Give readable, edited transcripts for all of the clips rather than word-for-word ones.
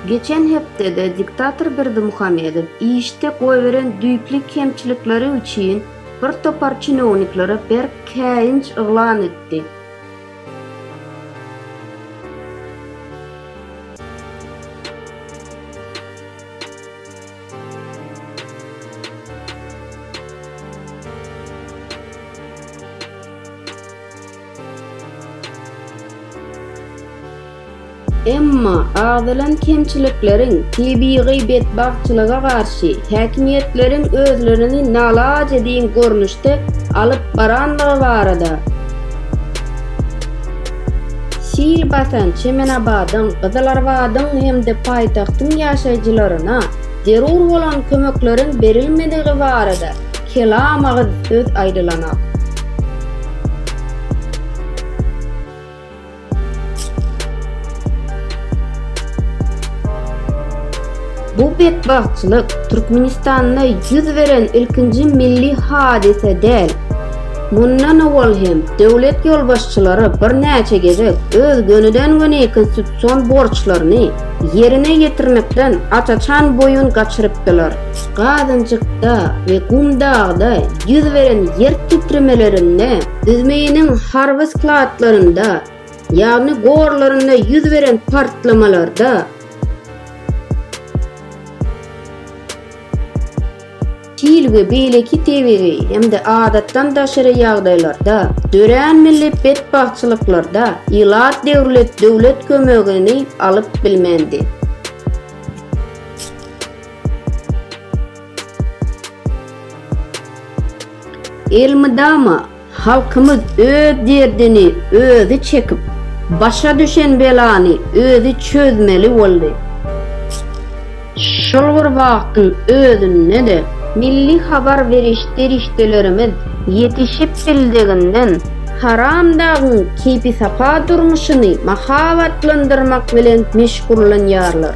Geçen hepdede diktator Berdimuhamedow işde goýberen düýpli kemçilikleri üçin bir topar çinowniklere berk käýinç yglan etdi. Emma agzalan kemçilikleriň tebigy betbagtçylyga garşy häkimiýetleriň özlerini nalajedeýin görnüşde alyp baranlygy barada sil basan Çemenabadyň, Gyzylarbadyň hem-de paýtagtyň ýaşaýjylaryna zerur bolan kömekleriň berilmedigi barada kelam agyz söz aýdylanok. Bu betbagtçylyk Türkmenistanda ýüz beren ilkinji milli hadysa däl. Mundan owal hem döwlet ýolbaşçylary birnäçe gezek öz gönüden-göni konstitusion borçlaryny ýerine ýetirmekden aç-açan boýun gaçyrypdylar. Gazynjykda we Gumdagda ýüz beren ýer titremelerinde Büzmeýiniň harby skladlarynda, ýagny gorlarynda ýüz beren partlamalarda, sil we beýleki tebigy hem-de adatdan daşary ýagdaýlarda dörän milli betbagtçylyklarda ilat döwlet döwlet kömegini alyp bilmendi. Elmydama halkymyz öz derdini özi çekip, başa düşen belany özi çözmeli boldy. Şol bir wagtyň özünde-de milli habar beriş serişdelerimiz ýetişip bildiginden Haramdagyň keýpi-sapa durmuşyny mahabatlandyrmak bilen meşgullanýarlar.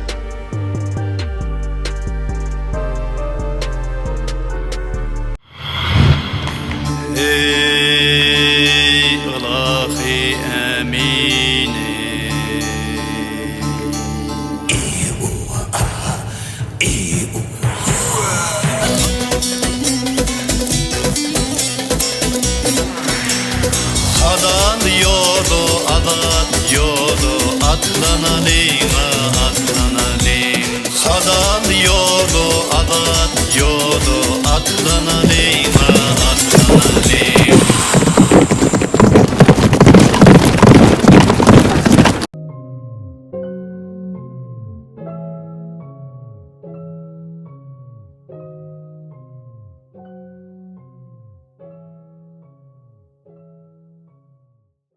Eý ylahy ämini. Halal ýola azat ýola atlanaly.